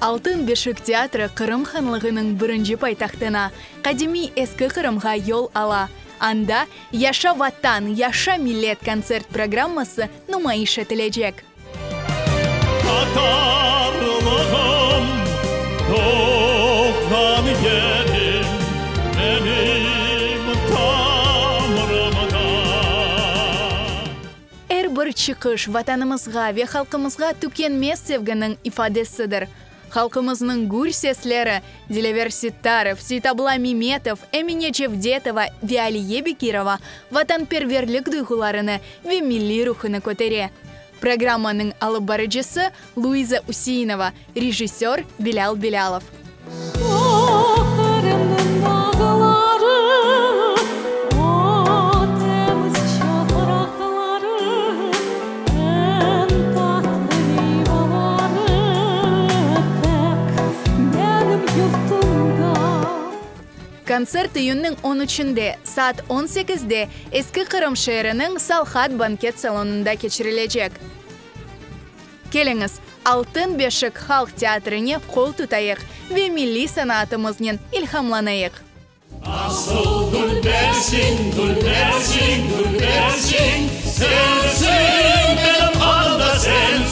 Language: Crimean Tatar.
Altın beşik teatri Qırım hanlığınıñ birinci paytahtına, qadimiy Eski Qırımğa yol ala. Anda Yaşa Vatan, yaşa millet kontsert programması numayış etilecek. Tatarlığım, doğğan yerim, menim tamırımda. Er bir çıqış Vatanımızğa ve halqımızğa tükenmez sevginiñ ifadesidir. Halqımıznıñ gür sesleri, Dilâver Sittarov, Seytabla Memetov, Emine Cevdetova ve Aliye Bekirova vatanperverlik duyğularını ve milliy ruhunı kötere. Programmanıñ alıp barıcısı, Luiza Useinova, rejissör, Bilâl Bilâlov. O Qırımnıñ dağları, o temiz çoqraqları, eñ tatlı meyvaları tek menim yurtumda. Kontsert iyünniñ on üçünde, saat on sekizde Eski Qırım şeeriniñ Salhat banket salonında keçirilecek. Keliñiz, Altın beşik halq teatrine qol tutayıq ve milliy sanatımıznen ilhamlanayıq! Nasıl dülbersiñ, dülbersiñ, dülbersiñ, Sensiñ benim qanımda sensiñ.